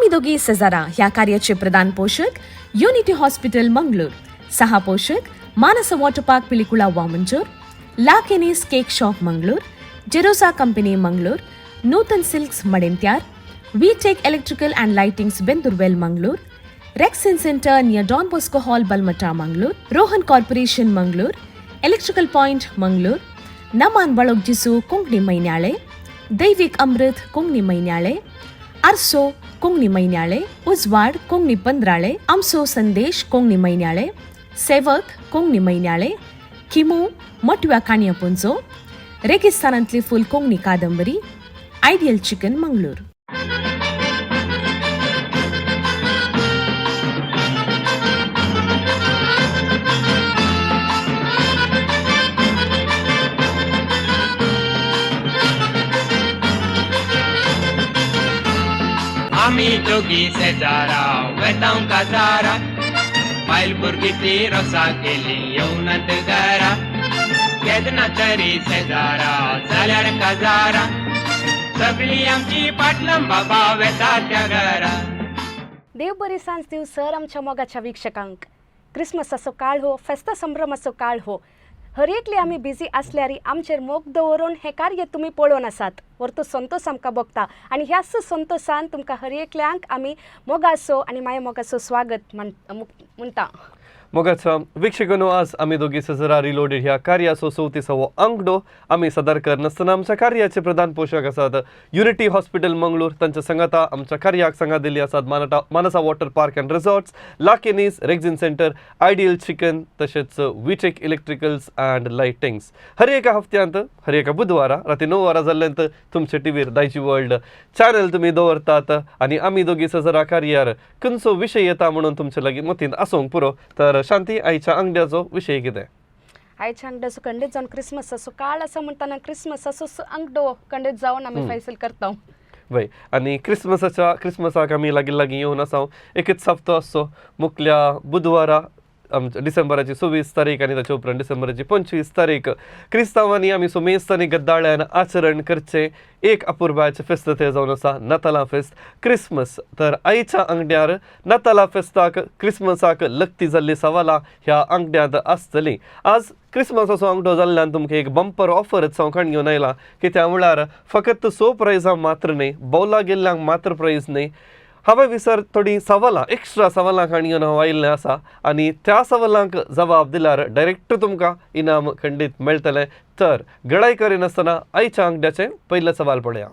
आमी दोगी सेजारा ह्या कार्याचे प्रधान पोशक युनिटी हॉस्पिटल मंगळूर, सहा पोशक Manasa water park Pilikula Vamanjoor, La Kenny's cake shop Mangalore, Jerosa company Mangalore, Nutan silks Madantyar, V Tech electrical and lightings Bendoorwell Mangalore, Rexin centre near Don Bosco hall Balmatta Mangalore, Rohan corporation Mangalore, electrical point Mangalore, Naman Balogjisu Konkani Mainyale, Daivik Amrit Konkani Mainyale, Arso Konkani Mainyale, Ujwad Konkani Pandrale, Amso Sandesh Konkani Mainyale, Sevak Konkani Mainyale, Kimu Matव्या काणयापुंजो, रेगिस्तानांतली फूल कोंकणी कादंबरी, ideal chicken Mangalore. आमी दोगी शेजारा वेतांव काजारा, बायल भुरगीं ती रोसा केली येवनात घरा. केन्ना तरी शेजारा जाल्यार काजारा, सगळी आमची पाटलां बाबा वेता त्या घरा. देव बरी सांज दिव सर आमच्या मोगाच्या वीक्षकांक. क्रिसमसाचो काळ हो, फेस्ता संभ्रमाचो काळ हो. हर एकली आमी बिजी आसल्यारी आमचेर मोग दवरून हें कार्य तुमी पळोवन आसात. वर्तू संतोष आमकां भोगता आनी ह्याच संतोशान तुमकां हर एकल्यांक आमी मोगाचो आनी माया मोगाचो स्वागत म्हणटा. मोगाच्या वीक्षकांनो, आज आमी दोगी सजरा रिलोडेड ह्या कार्याचो 34वो आंकडो आमी सादर करनासतना आमच्या कार्याचे प्रधान पोशक आसात युनिटी हॉस्पिटल मंगळूर. तांच्या संगाता आमच्या कार्याक संगात दिल्ली आसात Manasa water park and resorts, लाकेनीस, Rexin centre, ideal chicken, तशेंच विटेक इलेक्ट्रिकल्स अँड लायटिंग्स. हर एका हफ्त्यांत हर एका बुधवारा राती 9 वरां जाल्ल्यांत तुमच्या टीव्हीर दायजी वर्ल्ड चॅनल तुमी दवरतात आनी आमी दोगी सजरा कार्यार खंयचो विशय येता म्हणून तुमचे लागीं मतींत आसूंक पुरो. तर शांती, आयच्या आंगड्याचो विशय कितें? आयच्या अंगड्याचो खंडीत जावन क्रिसमसाचो काळ आसा म्हणटना क्रिसमसाचो अंगडो खंडीत जावन आमी फैसल करता. वय, आनी क्रिसमसाक आमी लागीं लागीं येवन आसा. एकच हप्तो आसचो, मुखल्या बुधवारा आमच्या डिसेंबराची 26 तारीख आनी ताच्या उपरांत डिसेंबराची 25 तारीख क्रिस्तांवांनी आमी सुमेस्त आनी गद्दाळ्यान आचरण करचें एक अपुरबायचें फेस्त तें जावन आसा नातालां फेस्त, क्रिसमस. तर आयच्या आंगड्यार नातालां फेस्ताक क्रिसमसाक लग्ती जाल्ली सवालां ह्या आंगड्यांत आसतलीं. आज क्रिसमसाचो आंगडो जाल्ल्यान तुमकां एक बंपर ऑफरच हांव काण घेवन आयलां. कित्याक म्हळ्यार फकत 6 प्रायजां मात्र न्हय, बौला गेल्ल्यांक मात्र प्रायज न्हय, हांवें विसर थोडीं सवालां एक्स्ट्रा सवालां काण घेवन हांव आयिल्लें आसा आनी त्या सवालांक जबाब दिल्यार डायरेक्ट तुमकां इनाम खंडीत मेळटलें. तर गडाय करिनासतना आयच्या आंगड्याचें पयलें सवाल पळया.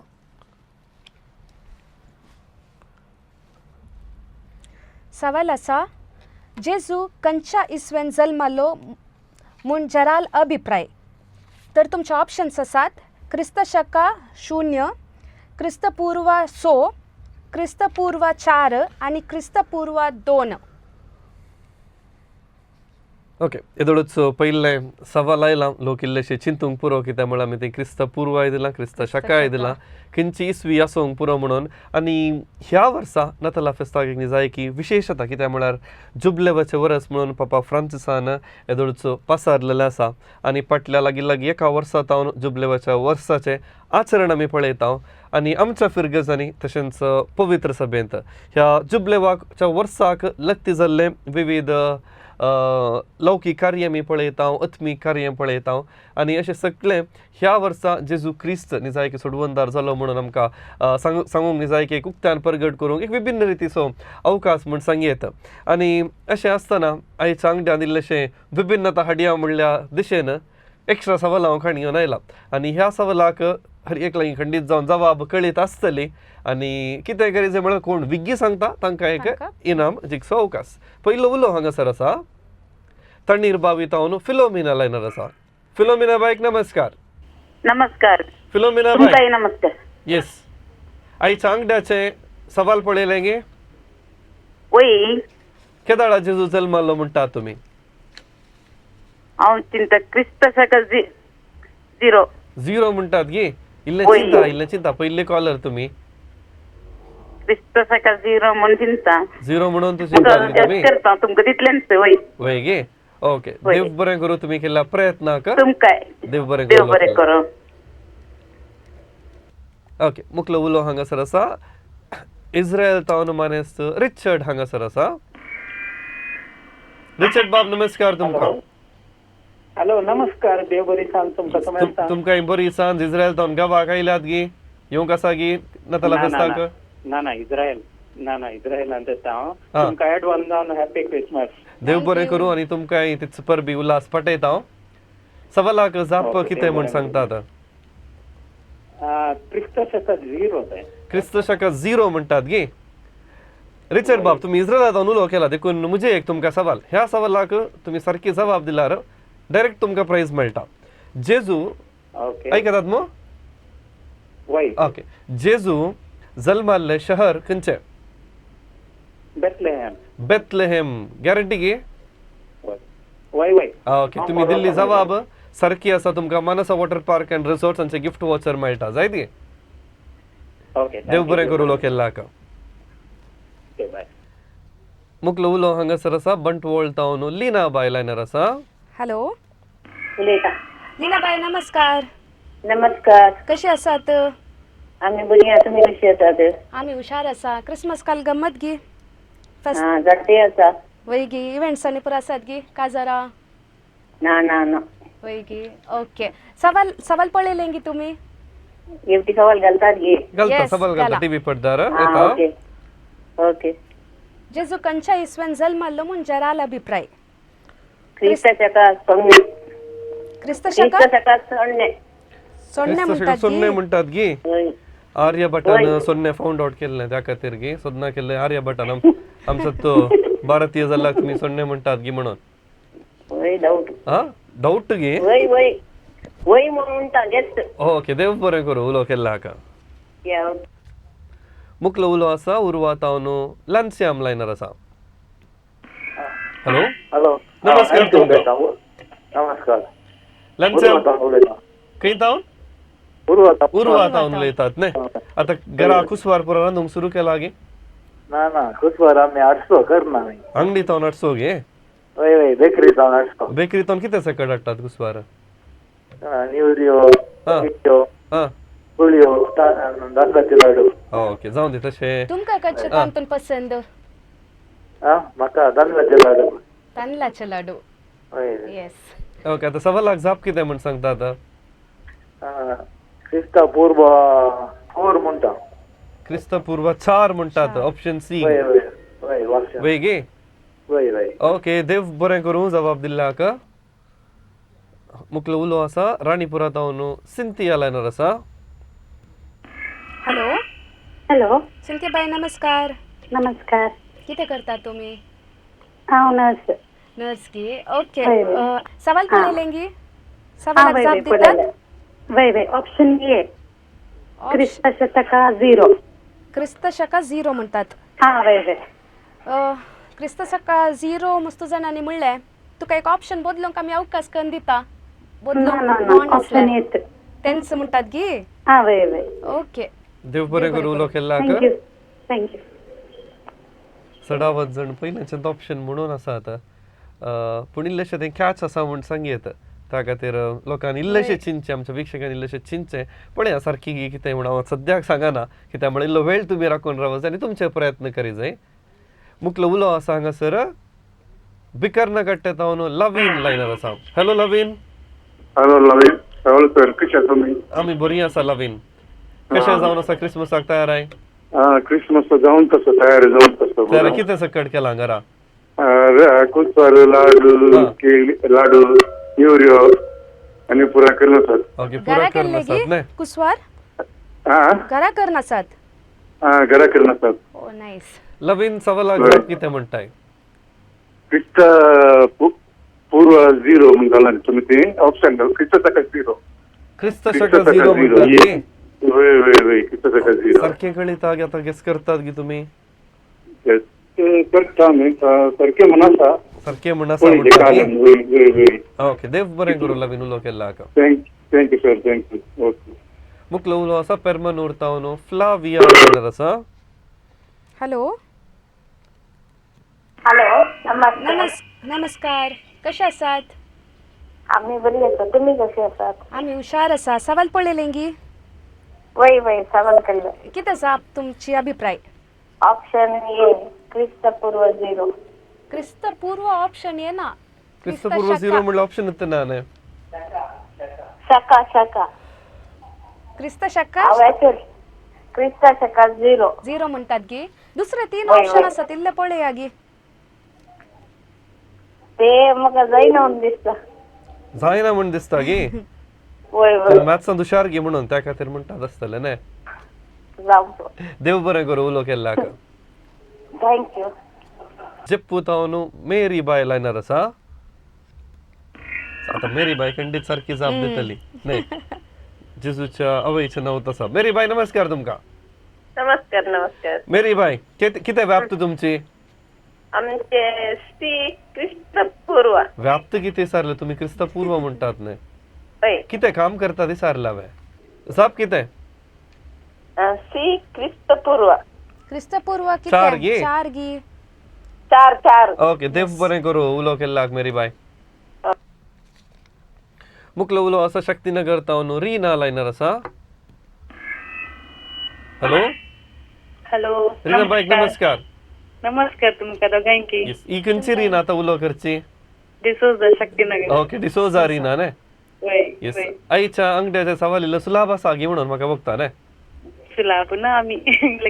सवाल आसा, जेजू खंयच्या इसवेन जल्मालो म्हूण जराल अभिप्राय? तर तुमचे ऑप्शन्स आसात क्रिस्त शका 0, क्रिस्तपूर्व 6, क्रिस्तपूर्व 4 आनी क्रिस्तपूर्व 2. ओके, येदोळच पयलें सवाल आयलां, लोक इल्लेशे चिंतूंक पुरो. कित्याक म्हळ्यार आमी तें क्रिस्त पूर्वाय दिलां, क्रिस्त शकाय दिलां, खंयची इसवी आसूंक पुरो म्हणून. आनी ह्या वर्सा नातालां फेस्ताक एक जाय की विशेशता, कित्याक म्हळ्यार जुबलेवाचें वरस म्हणून पापा फ्रांसिसान येदोळच पसारलेलें आसा आनी फाटल्या लागीं लागीं एका वर्सा तावन जुबलेवाच्या वर्साचें आचरण आमी पळयता आनी आमच्या फिरगजांनी तशेंच पवित्र सभेंत ह्या जुबलेवाच्या वर्साक लग्ती जाल्लें विविध लौकीक कार्य आमी पळयता, आत्मीक कार्य पळयता आनी अशें सगळें ह्या वर्सा जेजू क्रिस्त निजायकी सोडवणदार जालो म्हणून आमकां सांगूंक निजायकी एक उक्त्यान परगट करूंक एक विभिन्न रितीचो अवकाश म्हूण सांगयेत. आनी अशें आसतना आयच्या आंगड्यान इल्लेशें विभिन्नता हाडया म्हणल्या दिशेन एक्स्ट्रा सवालां हांव काणी घेवन आयलां आनी ह्या सवालाक हर एक लागीं खंडीत जावन जबाब कळीत आसतली आनी कितें करीत म्हळ्यार कोण विग्गी सांगता तांकां एक इनाम जिखचो अवकाश. पयलो उलो हांगासर आसा तण्णीर बावी तावन फिलोमिना लायनर आसा. फिलोमिना बायक नमस्कार. नमस्कार. फिलोमिना बाय. तुमकांय नमस्कार. येस, आयच्या आंगड्याचें सवाल पळयलें गे? वय. केदाळा जेजू जल्मालो म्हणटा तुमी? हांव चिंता क्रिस्त शक 0. 0 म्हणटात गे? इल्लें वय. चिंता, इल्लें चिंता, पयले कॉलर तुमी. क्रिस्त शक 0 म्हणून चिंता. 0 म्हणून तूं चिंता तुमी? करता तुमकां तितलेंच. वय. वय गे, ओके. वय. देव बरें करूं तुमी केल्ल्या प्रयत्नाक. तुमकांय देव बरें देव करूं. बरें करूं. ओके, मुखलो उलो हांगासर आसा इस्रायल तावन मानेस्त रिचर्ड हांगासर आसा. रिचर्ड बाब, नमस्कार तुमकां. हॅलो, नमस्कार, देव बरी सांज तुमकां. समजता. तुमकां बरी सांज. इस्रायल तावन गांवाक आयल्यात गी, येवंक आसा गी नाताला फेस्ताक? ना ना, इस्रायल ना ना, इस्रायलांत येता हांव. तुमकां एडवान्स जावन हॅपी क्रिसमस. देव बरें करूं आनी तुमकां तीच परबी उल्हास पाठयता हांव. सवालाक जाप कितें म्हूण सांगता आतां? क्रिस्त शक झिरो तें. क्रिस्त शक झिरो म्हणटात गी. रिचर्ड बाब, तुमी इस्रायलांत उलो केला देखून म्हजे एक तुमकां सवाल. ह्या सवालाक तुमी सारकी जबाब दिल्यार डायरेक्ट तुमकां प्रायज मेळटा. जेजू, आयकतात मू? वय. ओके, जेजू जल्माल्लें शहर खंयचें? बेथलेहॅम. बेथलेहेम, गॅरंटी गी? वय वय. ओके, तुमी दिल्ली जबाब सारकी आसा. तुमकां Manasa water park and रिसॉर्ट्सांचे gift watcher मेळटा, जाय ती? ओके. देव बरें करूं उलो केल्लाक. ओके, बाय. मुकलो उलो हांगासर आसा बंटवळ तावन लीना बाय लायनर आसा. हॅलो. उलयता. लीनाबाई, नमस्कार. नमस्कार. कशी आसात? आमी बरी आसा, तुमी कशी आसात? आमी हुशार आसा. क्रिसमस काल गम्मत गी? हा, जाते आसा. वय गी, इव्हेंट्सांनी पुरो आसात गी काजारा? ना ना ना. वय गी, ओके. सवाल सवाल पळयलें गी तुमी? एकटी सवाल घालतात गे? घालता सवाल, घालता टीव्ही पडदार. येता. Okay okay. जेजू कंच्या इसवेन जल्माल्लो म्हूण जराल अभिप्राय? क्रिस्त शका सोन्ने. क्रिस्त शका क्रिस्त शका सोन्ने. सोन्ने म्हणतात. सोन्ने म्हणटात गी. हय. आर्यभटान सोन्ने फाउंड आउट केल्लें त्या खातीर गी, सोदना केल्लें आर्यभटान. आमचो तो भारतीय जाल्यार तुमी सोन्ने म्हणटात गी म्हणून. वय, डाऊट. हा, डाऊट गी? वय वय वय म्हणून म्हणटा जस्ट. ओके, देव बरें करूं उलो केल्ला हाका. मुकलो उलो आसा उर्वा तावन लन्स्याम लायनर आसा. हॅलो. हॅलो. नमस्कार तुमकां. नमस्कार. लन्स्याम खंय तावन? उर्वा तावन उलयतात न्ही. आतां घरा कुसवार पुरो रांदूंक सुरू केला गे? ना ना, कुसवार आमी हाडसो करना आमी. अंगडी तावन हाडसो गे? वय वय, बेकरी तावन हाडसो. बेकरी तावन कितें सकट हाडटात कुसवार? निवऱ्यो, पिठ्यो, गुळयो, तांदळाचे लाडू. ओके, जावं दी तशें. तुमकां कच्चे तांतून पसंद? म्हाका तांदळाचे लाडू. तांदळाचे लाडू. वय. येस. ओके, आतां सवालाक जाप कितें म्हूण सांगता आतां? क्रिस्ता पूर्व 4 म्हणटा. क्रिस्त पूर्व 4 म्हणटात, ऑप्शन सी. वय वय वय, ऑप्शन. वय गे? वय वय. ओके, देव बरें करूं जबाब दिल्ल्याक. मुकलो उलो आसा राणीपुरा तावन सिंथिया लायनर आसा. हॅलो. हॅलो. सिंथियाबाई, नमस्कार. नमस्कार. कितें करता तुमी? हांव नर्स. नर्स गी, ओके. सवाल पळयलें गी? सवालाक जाप दितात? वय वय, ऑप्शन ए, क्रिस्त शतका 0. क्रिस्त शका 0 म्हणटात. हा, वय वय. क्रिस्त शका 0 मस्तू जाणांनी म्हणलें. तुका एक ऑप्शन बदलूंक आमी अवकाश करून दिता. बदलूंक ऑप्शन येत तेंच म्हणटात गी? हा, वय वय. ओके, देव बरें करूं उलो केल्लाक. Thank you thank you. चडावत जण पयलेंचें ऑप्शन म्हणून आसा आतां, पूण इल्लेशें तें कॅच आसा म्हूण सांगयेत. त्या खातीर लोकांनी इल्लेशें चिंतचें, आमच्या वीक्षकांनी इल्लेशें चिंतचें. पण ह्या सारकी कितें म्हूण हांव सद्याक सांगना, कित्याक म्हळ्यार इल्लो वेळ तुमी राखून रावत जाय आनी तुमचे प्रयत्न करी जाय. मुकलो उलो आसा हांगासर बिकर्ना कट्टे तावन लवीन लायनर आसा. Hello Lavin. Hello Lavin. Hello sir, कशें आसा तुमी? आमी बरी आसा लवीन. कशें जावन आसा क्रिसमसाक तयार आहे? क्रिसमस जावन तसो तयार जावन तसो. तयार कितें सकट केलां घरा? कुसवार लाडू, केळी लाडू, निवऱ्यो आनी पुरा करून आसात. ओके, पुरा करून आसात न्ही? कुसवार घरा करून आसात? घरा करून आसात. ओ नायस. लवीन, सवालाक जाप कितें म्हणटाय? क्रिस्त पूर्व 0 म्हूण घाला न्ही तुमी तें ऑप्शन क्रिस्त शक 0. क्रिस्त शक 0 म्हणटात न्ही? वय वय वय, क्रिस्त शक 0. सारकें कळयता गे आतां गेस करतात गे तुमी? करता आमी, सारकें म्हण आसा. सारकें म्हण आसा म्हणटा. वय वय. ओके, देव बरें करूं लवीन उलो केल्ला. Thank you sir, thank you. Okay. मुकलो उलो आसा पेरमनूर तावन फ्लाविया लायनर आसा. हॅलो. हॅलो. नमस्कार, कशे आसात? आमी बरी आसा, तुमी कशी आसात? आमी हुशार आसा. सवाल पळयलें गी? वय वय, सवाल केल्लें. कितें जाप तुमची अभिप्राय? Option A क्रिस्तपूर्व 0. क्रिस्तपूर्व ऑप्शन येना. क्रिस्तपूर्व 0 म्हणलं ऑप्शन येतं ना न्हय. शका शका. क्रिस्त शका क्रिस्त शका 0. 0 म्हणतात गी. दुसरे 3 वय, ऑप्शन वय. आसात इल्ले पळया गी. ते म्हाका जायना म्हणून दिसता. जायना म्हण दिसता गी. वय वय. मॅथ्सान हुशार गी म्हणून त्या खातीर म्हणटात आसतलें न्हय. जावं. देव बरें करूं उलो केल्ल्याक. Thank you. जेप्पू तावन मेरी बाय लायनर आसा. आता मेरी बाय खंडीत सारकी जाप दितली न्हय. जेजूच्या आवयचें नांव आसा. मेरी बाय नमस्कार तुमकां. नमस्कार नमस्कार. मेरी बाय कितें व्याप्त तुमची? आमचे सी क्रिस्तपूर्व. व्याप्त कितें सारलें तुमी? क्रिस्तपूर्व म्हणटात न्हय. हय. कितें काम करता ती सारला हांवें. जाप कितें? सी क्रिस्तपूर्व. क्रिस्तपूर्व चार कितें? गी. 4 गी. 4 4. ओके देव बरें करूं उलो केल्ल्याक मेरी बाय. मुकलो उलो आसा शक्तीनगर तावन रीना लायनर आसा. Hello hello. रीना बायक नमस्कार. नमस्कार तुमकां दोगांयकी. येस ही खंयची रीना आतां उलो करची? डिसोजा शक्तीनगर. ओके डिसोजा रीना न्हय. वय येस वय. आयच्या अंगड्याच्या सवाल सुलाभ आसा गी म्हणून म्हाका बघता न्हय. सुलाभ ना आमी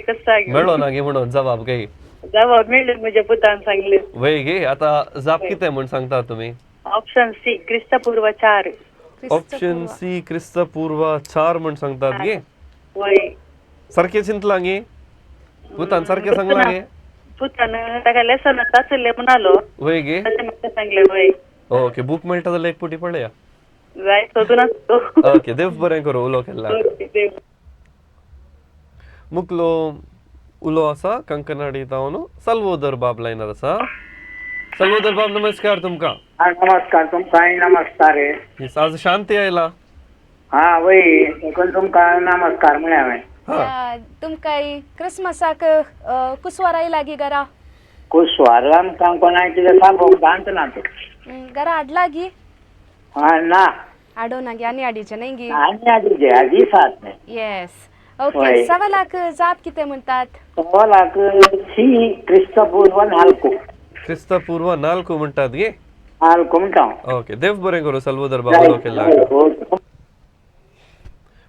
कसो मेळ्ळो ना गी म्हणून जबाब काही जबाब मेळ्ळे म्हज्या पुतान सांगले. वय गे आता जाप कितें म्हूण सांगता तुमी? ऑप्शन सी क्रिस्तपूर्व 4. ऑप्शन सी क्रिस्तपूर्व 4 म्हूण सांगतात गे. वय. सारकें चिंतलां गे पुतान? सारकें सांगलां गे पुतान ताका लेसन आसले म्हणालो. वय गे. तशें म्हाका सांगलें. वय. ओके बूक मेळटा जाल्यार एक पुटी पळया. जाय सोदून आसतो. ओके देव बरें करूं उलो केल्ल्याक. ओके देव. मुकलो उलो आसा कंकनाडी तावन साल्वोदर बाब लायनर आसा. साल्वोदर बाब नमस्कार तुमकां. नमस्कार तुमकांय नमस्कार. येस आज शांती आयला. हा वय देखून तुमकां नमस्कार म्हळें हांवें. तुमकां क्रिसमसाक कुसवार आयला गी घरा? कुसवार आमकां कोणाक कितें सांगूंक जाणच ना तें. घरा हाडला गी? हा ना. हाडो ना गी आनी हाडीचें न्हय गी? आनी हाडीचें हाडी सात न्हय. येस ओके. सवालाक जाप कितें म्हणटात? सवालाक सी क्रिस्तपूर्व 4. क्रिस्तपूर्व 4 म्हणटात गे? 4 म्हणटा. ओके देव बरें करूं साल्वोदर बाब उलो केल्ल्याक.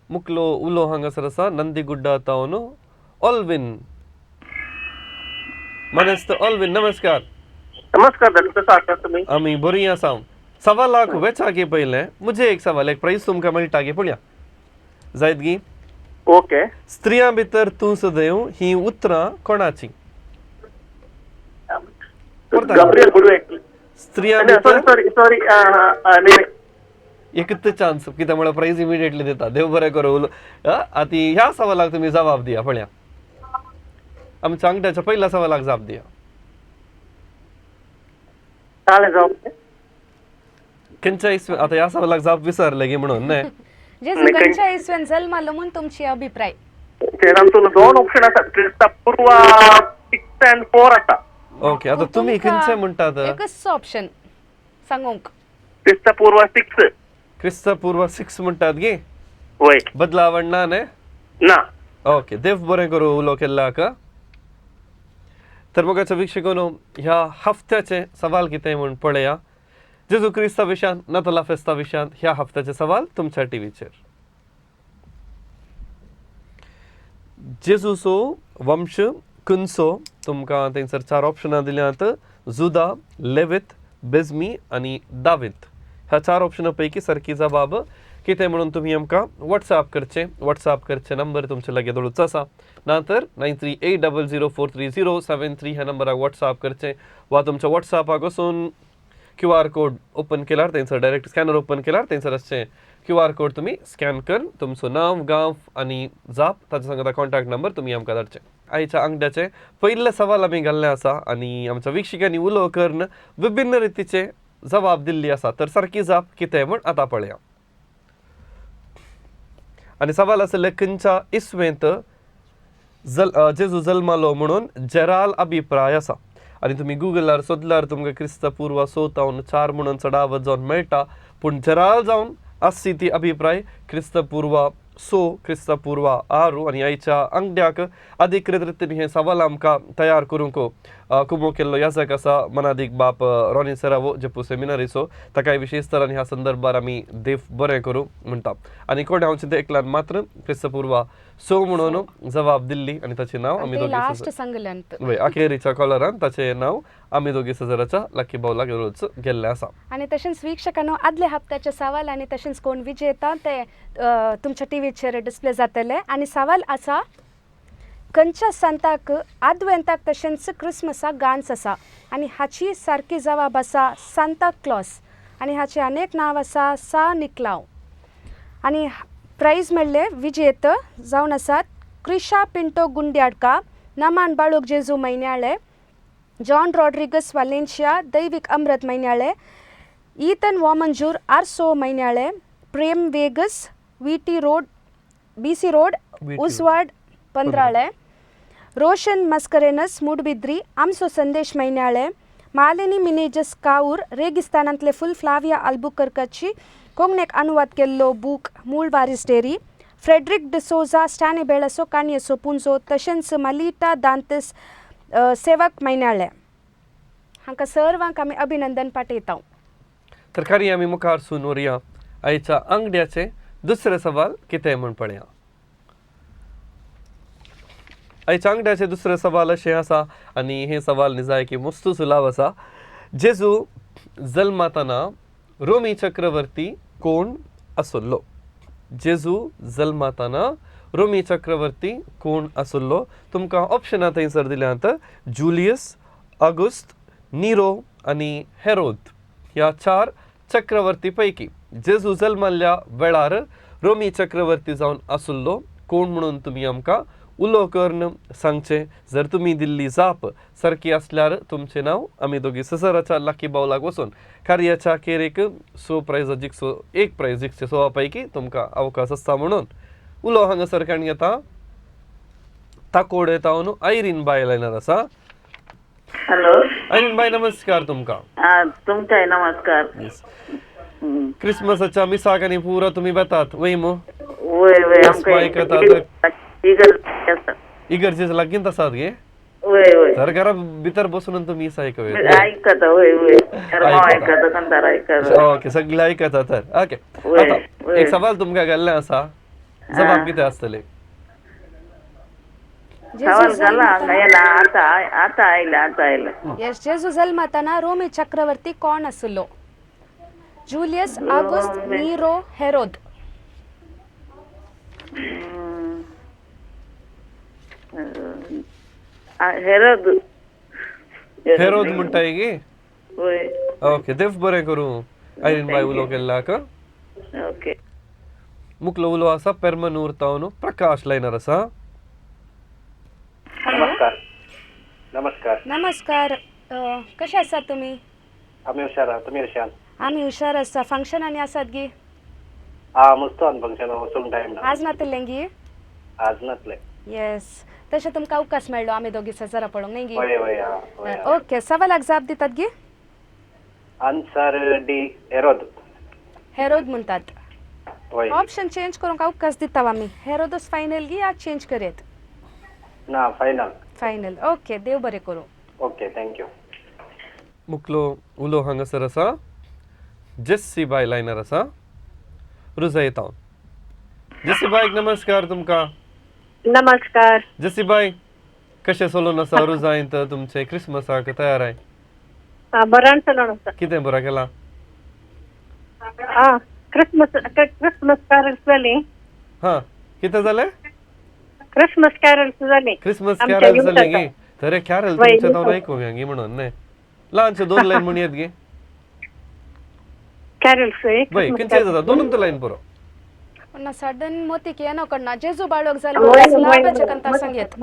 मुकलो उलो हांगासर आसा नंदीगुड्डा तावन ऑल्विन मानेस्त. ऑल्विन नमस्कार. नमस्कार दादा, कसो आसा तुमी? आमी बरी आसा. 1.25 लाख वेचा गे पयलें मुझे एक सवाल एक प्रायस तुमकां मेळटा गे पळया जायत गी? ओके. स्त्रियां भितर तूं सदैव ही उतरां कोणाची? गाब्रियल बुडवे. स्त्रियां भितर सॉरी सॉरी एकच चान्स कित्याक म्हळ्यार प्रायज इमिडिएटली दिता. देव बरें करूं. आतां ह्या सवालाक तुमी जबाब दिया पळया. आमच्या आंगड्याच्या पहिल्या सवालाक जाप दिया. खंयच्या इसवे आतां ह्या सवालाक जाप विसरले गी म्हणून न्हय. जेजू खंयच्या इसवेन जल्मालो म्हूण तुमची अभिप्राय? दोन ऑप्शन आसात, क्रिस्तपूर्व 6 and 4 आसा. ओके आतां तुमी खंयचे म्हणटात? एकच ऑप्शन सांगूंक. क्रिस्तपूर्व 6. क्रिस्तपूर्व 6 म्हणटात गी? वय. बदलावण ना न्हय? ना. ओके देव बरें करूं उलो केल्ल्याक. तर मोगाच्या वीक्षकांनो ह्या हफ्त्याचे सवाल कितें म्हूण पळया. जेजू क्रिस्ता विशयांत नातालां फेस्ता विशयांत ह्या हफ्त्याचे सवाल तुमच्या टिवीचेर. जेजूचो वंश खंयचो? तुमकां थंयसर 4 ऑप्शनां दिल्यांत. जुदा, लेवीत, बेजमी आनी दावीत. ह्या 4 ऑप्शनां पैकी सारकी जबाब कितें म्हणून तुमी आमकां वॉट्सएप करचें. वॉट्सएप करचें नंबर तुमचे लागीं दवरूचो आसा. ना तर 9380043073 ह्या नंबराक वॉट्सएप करचें वा तुमच्या वॉट्सएपाक वचून QR code open केल्यार थंयसर डायरेक्ट स्कॅनर ओपन केल्यार थंयसर आसचें QR code तुमी स्कॅन कर तुमचो नांव, गांव आनी जाप ताच्या सांगता कॉन्टॅक्ट नंबर तुमी आमकां धाडचें. आयच्या आंगड्याचें पयलें सवाल आमी घाल्लें आसा आनी आमच्या वीक्षिकांनी उलो करून विभिन्न रितीचे जबाब दिल्ली आसा. तर सारकी जाप कितें म्हूण आतां पळया. आनी सवाल आसलें खंयच्या इसवेंत जेजू जल्मालो म्हणून जेराल अभिप्राय आसा. आनी तुमी गुगलार सोदल्यार तुमकां क्रिस्तपूर्व 6 4 म्हणून चडावत जावन मेळटा, पूण जेराल जावन आसची ती अभिप्राय क्रिस्तपूर्व 6, क्रिस्ता पूर्व 6 आनी आयच्या आंगड्याक अधिकृत रितीन हें सवाल आमकां तयार करूंक कुमो केल्लो याजक आसा मनादीक बाप रॉनी सेरावो जेपू सेमिनारीचो. ताकाय विशेष तरान ह्या संदर्भार आमी देव बरें करूं म्हणटा. आनी कोण हांव चिंता एकल्यान मात्र क्रिस्तपूर्वा 6 म्हणून जबाब दिल्ली आनी ताचें नांव आमी दोगी लास्ट सांगलें वय अखेरीच्या कॉलरान ताचें नांव आमी दोगी सजराच्या लकी बावलाक रोज गेल्लें आसा. आनी तशेंच वीक्षकांनो आदल्या हप्त्याचे सवाल आनी तशेंच कोण विजेता ते तुमच्या टीव्हीचेर डिस्प्ले जातले. आनी सवाल आसा खंयच्या संताक आदवेंताक तशेंच क्रिसमसाक गांच आसा आनी हाची सारकी जबाब आसा सांता क्लॉस आनी हाचें अनेक नांव आसा सा निकलाव. आनी प्रायज मेळ्ळे विजेत जावन आसात क्रिशा पिंटो गुंड्याडका, नमान बाळूक जेजू मैन्याळे, जॉन रॉड्रिगस वालेन्शिया, दैवीक अमृत मैन्याळे, ईथन वामंजूर आर्सो मैन्याळे, Prem Vegas V T road B C road Uswad Pandrale, Roshan Mascarenhas Moodbidri, आमसो संदेश मैन्याळे, मालिनी मिनेजस काऊर रेगिस्तानांतले फुल फ्लाविया अल्बुकर्काची कोंकणीक अनुवाद केल्लो बूक मूळ वारीस डेरी, फ्रेडरिक डिसोजा स्टॅनी बेळसो काणयेसो पुंजो, तशेंच मलिटा दांतेस सेवक मैन्याळे. हांकां सर्वांक आमी अभिनंदन पाठयता. तर खरी आमी मुखार सून व्हरया आयच्या आंगड्याचें दुसरें सवाल कितें म्हूण पळया. आयच्या आंगड्याचें दुसरें सवाल अशें आसा आनी हें सवाल निजाय की मस्तू सुलाव आसा. जेजू जल्मातना रोमी चक्रवर्ती कोण आसुल्लो? जेजू जल्मातना रोमी चक्रवर्ती कोण आसुल्लो? तुमकां ऑप्शनां थंयसर दिल्यांत जुलियस, ऑगस्ट, निरो आनी हेरोद. ह्या 4 चक्रवर्ती पैकी जेजू जल्माल्ल्या वेळार रोमी चक्रवर्ती जावन आसुल्लो कोण म्हणून तुमी आमकां उलो करून सांगचें. जर तुमी दिल्ली जाप सारकी आसल्यार तुमचें नांव आमी दोगी ससराच्या लाकी बावलाक वचून कार्याच्या केरेक 6 प्रायज जिखचो, 1 प्रायज जिखचे 6 पैकी तुमकां अवकाश आसता म्हणून उलो हांगासर काण घेता. ताकोड येता आयरीन बाय लायनार आसा. हॅलो आयरीन बाय, नमस्कार तुमकां. तुमकांय नमस्कार. क्रिसमसाच्या मिसाक आनी पुरा तुमी वेतात वय मू? वय वय, आमकां इगर्जेच्या लागींच आसात गे? वय वय. तर घरा भितर बसून तुमी मिस आयकता. वय वय, आयकता, आयकता. ओके, सगळे आयकता तर. ओके, आतां एक सवाल तुमकां घाल्लें आसा, जबाब कितें आसतलें? सवाल घाला आतां आतां आयलें, आतां आयलें. येस, जेजू जल्मताना रोमी चक्रवर्ती कोण आसलो? जुलियस, ऑगस्ट, निरो, हेरोद. हेरोद. हेरोद म्हणटाय गे? वय. ओके, देव बरें करूं आयरीन बाय उलो केल्ल्याक. ओके, मुखलो उलो आसा पेरमनूर तावन प्रकाश लायनर आसा. नमस्कार. नमस्कार. नमस्कार, कशे आसात तुमी? आमी हुशार आहा, तुमी कशे आहात? आमी हुशार आसा. फंक्शन आनी आसात गी? हा, मस्त आहा फंक्शन, वचूंक टायम ना. आज नातलें गी? आज नातलें. येस, तशें तुमकां अवकाश मेळ्ळो आमी दोगी सजरा पळोवंक न्ही गी? वय वय. ओके, सवालाक जाप दितात गी? Answer D, Herod. हेरोद म्हणटात. वय. ऑप्शन चेंज करूंक अवकाश दिता आमी. हेरोदच फायनल गी या चेंज करयत? ना, फायनल. फायनल. ओके, देव बरें करूं. Okay, thank you. मुखलो उलो हांगासर आसा जेस्सी बाय लायनर आसा रुजय तावन. जेस्सी बायक नमस्कार तुमकां. नमस्कार जेस्सी बाय, कशें चलून आसा रुजायंत तुमचें क्रिसमसाक तयार आहे? बरें चलून आसा. कितें बरें केलां? क्रिसमस क्रिसमस कॅरल्स जाली. हां, कितें जालें? क्रिसमस कॅरल्स जाली. क्रिसमस कॅरल्स जाली गे? तर कॅरल तुमचें हांव आयकूंक गे म्हणून न्ही ल्हानशें 2 लायन म्हण येत गे? कॅरल्स वय, खंयचें जाता दोनूच लायन पुरो. ना सडन मोतीक येना कडना जेजू बाळक जालो कंता सांगेत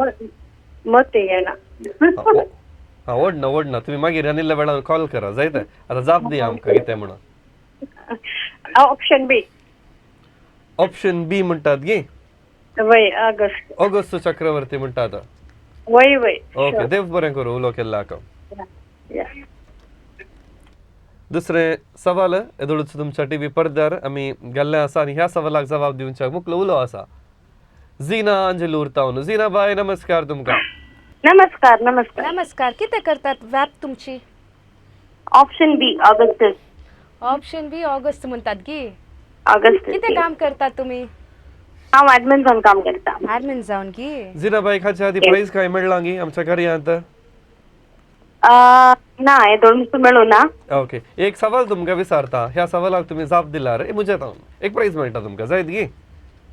मोती येना. हां, ओडना ओडना तुमी मागीर आनी इल्ल्या वेळान कॉल करा जायते. आतां जाप दिया आमकां कितें म्हणून. ऑप्शन बी. ऑप्शन बी म्हणटात गे? वय, ऑगस्ट. ऑगस्ट चक्रवर्ती म्हणटात. वय वय. ओके, देव बरें करूं उलो केल्ल्याक. दुसरें सवाल येदोळूच तुमच्या टी व्ही पडद्यार आमी गेल्लें आसा आनी ह्या सवालाक जबाब दिवच्याक मुकलो उलो आसा झिना अंजलूर तावन. झिना बाय, नमस्कार तुमकां. नमस्कार नमस्कार. नमस्कार. कितें करतात व्याप तुमची? Option B Augustus. Option B August म्हणतात गी? ऑगस्ट. कितें काम करतात तुमी? हांव एडमिन जावन काम करता. एडमिन जावन गी? झिना बाई, हाच्या आदी प्रायज काय मेळ्ळां गी आमच्या कार्यांत? ना, हे दोन मेळूं ना. ओके, एक सवाल तुमकां विचारता, ह्या सवालाक तुमी जाप दिल्यार म्हज्या तावन एक प्रायज मेळटा तुमकां, जायत गी?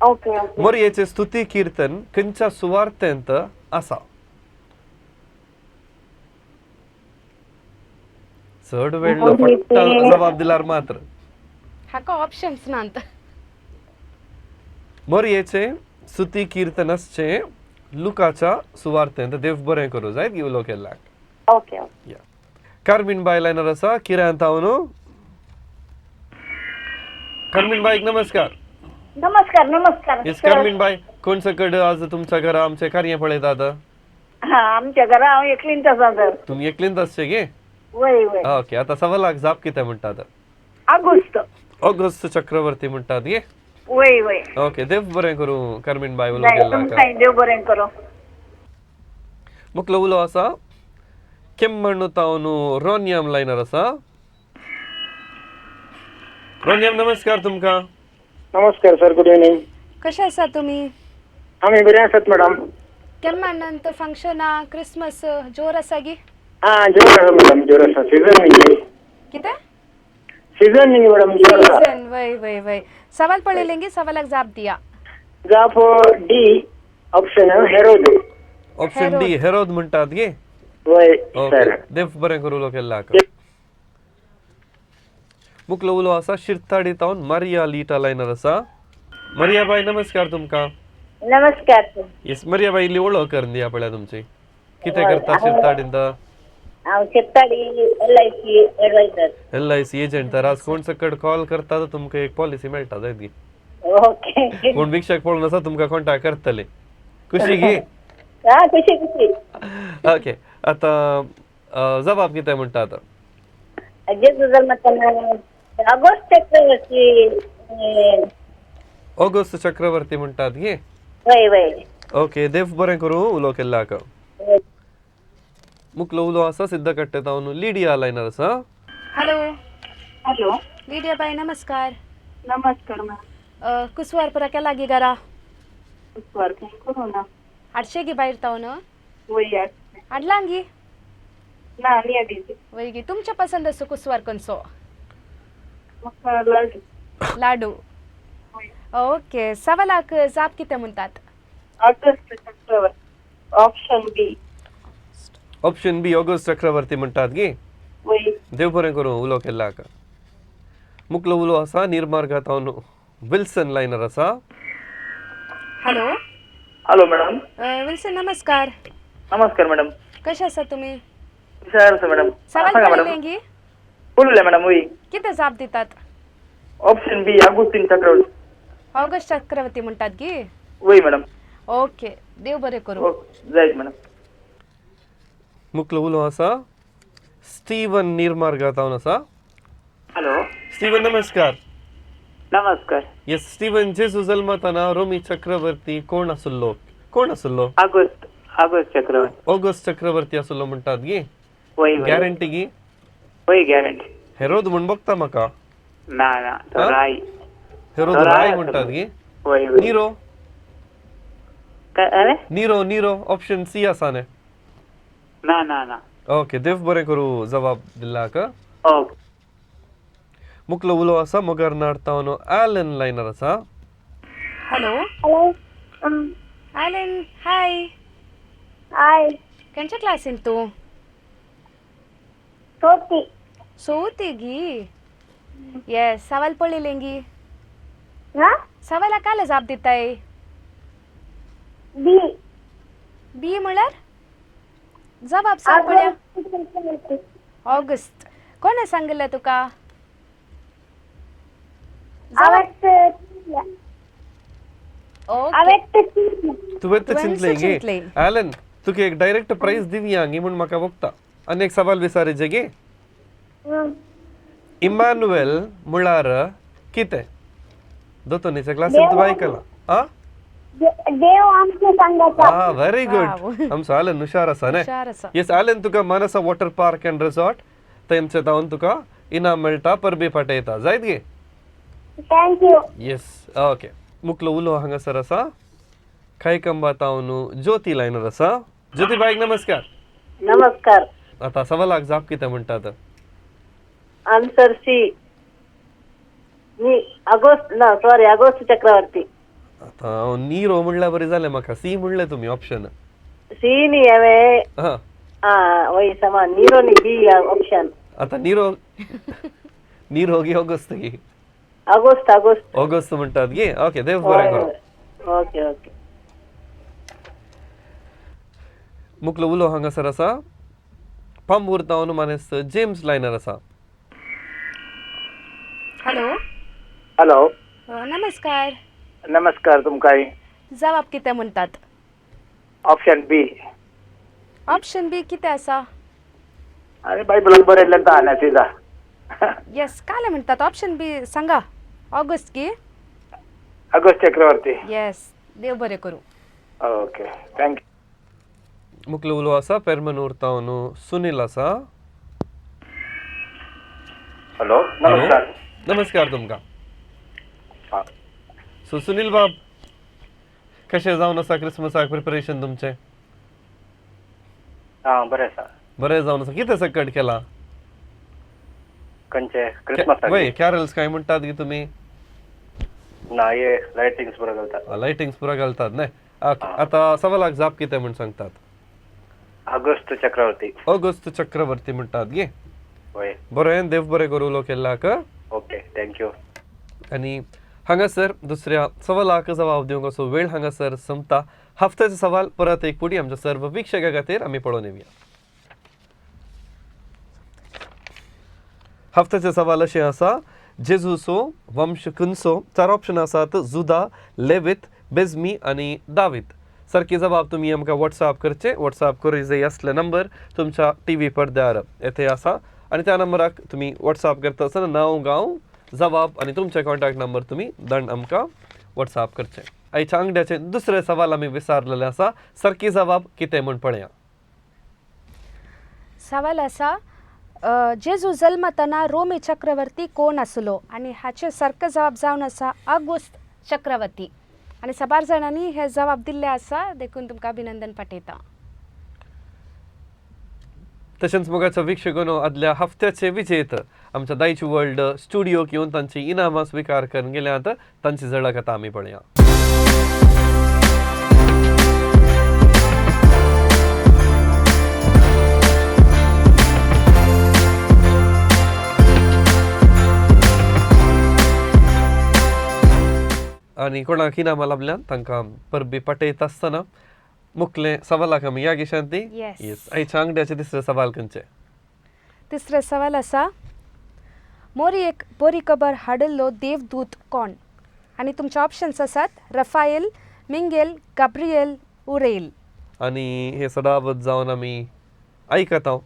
ओके. मोरयेचें स्तुती किर्तन खंयच्या सुवार्तेंत आसा? चड वेळ ना, फक्त जबाब दिल्यार मात्र. हाका ऑप्शन्स नात. मोरयेचें स्तुती किर्तन आसचें लुकाच्या सुवार्तेंत. देव बरें करूं, जायत गी उलो केल्ल्याक? ओके. या. कार्मीन बाय लायनर आसा किरांत तावन. कार्मीन बायक नमस्कार. नमस्कार नमस्कार. येस कार्मीन बाय, कोण सकड आज तुमच्या घरा आमचें कार्य पळयतात? हा, आमच्या घरा हांव एकलींच आसा सर. तुमी एकलींच आसचे गे? वय वय. ओके, आता सवालाक जाप कितें म्हणटात? ऑगस्ट. ऑगस्ट चक्रवर्ती म्हणटात गे? वय वय. ओके, देव बरें करूं कार्मीन बाय, उलो केल्ल्याक. तुमकांय देव बरें करूं. मुकलो उलो आसा केम्मण्णू तावन रोनियम लायनर आसा. रोनियम, नमस्कार तुमकां. नमस्कार सर, गुड इव्हनिंग. कशे आसा तुमी? आमी बरे आसात मॅडम. केम्मण्णांत फंक्शनां क्रिसमस जोर आसा गी? हा, जोर आसा मॅडम, जोर आसा. सीझन न्ही. कितें? सीझन न्ही मॅडम, जोर आसा. सीझन, वय वय वय. सवाल पळयलें गी, सवालाक जाप दिया. जाप D option, Herod. Option D Herod म्हणटात गे? वय ओके, सर. देव बरें करूं उलो केल्ल्याक. मुकलो उलो आसा शिरताडी तावन मारिया लीटा लायनर आसा. मरिया बाय, नमस्कार तुमकां. नमस्कार. येस मरिया बाय, इल्ली वळख करून दिया पळया तुमची. कितें करता शिरताडींत? हांव Shirtadi LIC advisor. LIC agent. तर आज कोण सकड कॉल करता तर तुमकां एक पॉलिसी मेळटा, जायत गी? ओके. कोण भिक्षक पळोवन आसा तुमकां कॉन्टॅक्ट करतले, खुशी गी? हा, खुशी खुशी. ओके, आतां जबाब कितें म्हणटा आतां? जेजू जल्मताना ऑगस्ट चक्रवर्ती. ऑगस्ट चक्रवर्ती म्हणटात गे? वय वय. ओके, देव बरें करूं उलो केल्ल्याक. मुकलो उलो आसा सिद्ध कट्टे तावन लिडिया लायनर आसा. हॅलो. हॅलो. लिडिया बाय, नमस्कार. नमस्कार मॅम. कुसवार पुरा केला गी घरा? कुसवार करूं ना. हाडशे गी भायर तावन? वय. हाडलां गी? ना, न्ही हाडिल्ली. वय गी. तुमच्या पसंद आसो कुसवार खंयचो? म्हाका लाडू. लाडू. ओके, सवालाक जाप कितें म्हणटात? August Chakravarti, option B. Option B August Chakravarti म्हणटात गी? वय. देव बरें करूं उलो केल्ल्याक. मुकलो उलो आसा निर्मार्गा तावन विल्सन लायनर आसा. हॅलो. Hello madam. विल्सन, नमस्कार. नमस्कार मॅडम. कशे आसा तुमी? हुशार आसा मॅडम. सवाल सांगा पळयलें मॅडम. गी? पळयलें मॅडम, वय. कितें जाप दितात? Option B Augustine Chakravarti. August Chakravarti म्हणटात गी? वय मॅडम. ओके, देव बरें करूं. ओके, जायत मॅडम. मुकलो उलो आसा स्टीवन निर्मार्गा तावन आसा. हॅलो. स्टीवन, नमस्कार. नमस्कार. येस स्टीवन, जेजू जल्मताना रोमी चक्रवर्ती कोण आसलो? कोण आसलो? ऑगस्ट, ऑगस्ट चक्रवर्ती. ऑगस्ट चक्रवर्ती आसलो म्हणटात गी? वय वय. गॅरंटी गी? वय, गॅरंटी. हेरोद म्हण बघता म्हाका. ना ना, तो हा? राय. हेरोद तो राय राय म्हणटात गी? वय वय. निरो? काय अरे? निरो, निरो ऑप्शन सी आसा न्ही? ना ना ना. ओके, देव बरें करूं जबाब दिल्ल्याक. ओके. मुकलो उलो आसा मोगरनाड तावन ॲलन लायनर आसा. हॅलो. हॅलो. Alan, हाय. हाय. खंयच्या क्लासीन तूं? चवथी. चवथी गी? येस, सवाल पळयलें गी? हा. सवालाक काल जाप दिताय? बी. बी म्हळ्यार? जबाब सांग पळया. ऑगस्ट. कोणें सांगिल्लें तुका? ओके. तुवें तर तुवें चिंतलें गे चिंतलें. ॲलन, तुका एक डायरेक्ट प्रायज दिवया गी म्हूण म्हाका बघता. आनी एक सवाल विचारीचे गे. इमानुएल म्हळ्यार कितें? दोतोनीच्या क्लासीन तुवें आयकलां. आ, देव आमचे सांगाता. हा, व्हेरी गुड. आमचो आलन हुशार आसा न्ही? हुशार आसा. येस आलन, तुका Manasa water park and resort तेंचे तावन तुका इनाम मेळटा, परबी पाठयता. जायत गे? Thank you. Yes, okay. मुकलो उलो हांगासर आसा खायकंबा तावन ज्योती लायनर आसा. ज्योती बाईक नमस्कार. नमस्कार. आता सवालाक जाप कितें म्हणटात? आन्सर सी, ऑगस्ट ना, सॉरी, ऑगस्ट चक्रवर्ती. आतां हांव निरो म्हणल्यार बरें जालें म्हाका. सी म्हणलें तुमी ऑप्शन. सी न्ही हांवें. हां. आं वय, समा निरो न्ही, बी ऑप्शन. आतां निरो निरो गी ऑगस्ट गी? August, August. ऑगस्ट म्हणटात गे? ओके, देव बरें करूं. Okay okay. मुकलो उलो हांगासर आसा पांबूर तावन मानेस्त जेम्स लायनर आसा. हॅलो. हॅलो. नमस्कार. नमस्कार तुमकां. जवाब कितें म्हणटात? ऑप्शन बी. ऑप्शन बी कितें आसा? आनी बायबलान बरयल्लें आहा सीधा. येस, काले म्हणटात ऑप्शन बी सांगा. ऑगस्ट की? ऑगस्ट चक्रवर्ती. येस, देव बरें करूं. Okay, thank you. मुकलो उलो आसा पेरमनूर तावन सुनील आसा. हॅलो, नमस्कार. नमस्कार तुमकां. सो सुनील बाब, कशें जावन आसा क्रिसमसाक प्रिपरेशन तुमचें? आं, बरें आसा. बरें जावन आसा. कितें सकट केलां? खंयचे क्रिसमसाक? वय, कॅरल्स काय म्हणटात गी तुमी? ना, हे लायटिंग्स पुरो घालतात. लायटिंग्स पुरो घालतात न्ही? ओके, आतां सवालाक जाप कितें म्हूण सांगतात? ऑगस्ट चक्रवर्ती. ऑगस्ट चक्रवर्ती म्हणटात गे? वय. बरें, देव बरें करूं उलो केल्ल्याक. Okay, thank you. आनी हांगासर दुसऱ्या सवालाक जबाब दिवंक असो वेळ हांगासर संपता. हफ्त्याचो सवाल परत एक पुडी आमच्या सर्व वीक्षकां खातीर आमी पळोवन येवया. हफ्त्याचें सवाल अशें आसा, जेजूचो वंश खंयचो? चार ऑप्शन आसात, जुदा, लेवीत, बेजमी आनी दावीत. सारकी जबाब तुमी आमकां वॉट्सएप करचे. वॉट्सएप करूं जाय असले नंबर तुमच्या टी व्ही पडद्यार येथे आसा आनी त्या नंबराक तुमी वॉट्सएप करता आसतना नांव, गांव, जबाब आनी तुमचे कॉन्टॅक्ट नंबर तुमी दंड आमकां वॉट्सएप करचे. आयच्या आंगड्याचे दुसरे सवाल आमी विचारलेले आसा. सारकी जबाब कितें म्हूण पळया. सवाल आसा, जेजू जल्मतना रोमी चक्रवर्ती कोण आसलो? आनी हाचे सारको जवाब जावन आसा ऑगस्ट चक्रवर्ती. आनी साबार जाणांनी हे जवाब दिल्ले आसा, देखून तुमकां अभिनंदन पाठयता. तशेंच मोगाच्या वीक्षकांनो, आदल्या हफ्त्याचे विजेत आमच्या दायची वर्ल्ड स्टुडियोक येवन तांची इनामां स्विकार करून गेल्यात. तांची झळक आतां आमी पळया. आनी कोणाक इनामां लाबल्यात तांकां परबी पाठयता आसतना मुखले सवालाक आमी या गे शांती? येस. येस, आयच्या आंगड्याचे तिसरें सवाल खंयचें? तिसरें सवाल आसा, मोरी एक बरी खबर हाडिल्लो देवदूत कोण? आनी तुमचे ऑप्शन्स आसात रफायल, मिंगेल, गाब्रियल, उरेल. आनी हे सदावत जावन आमी आयकता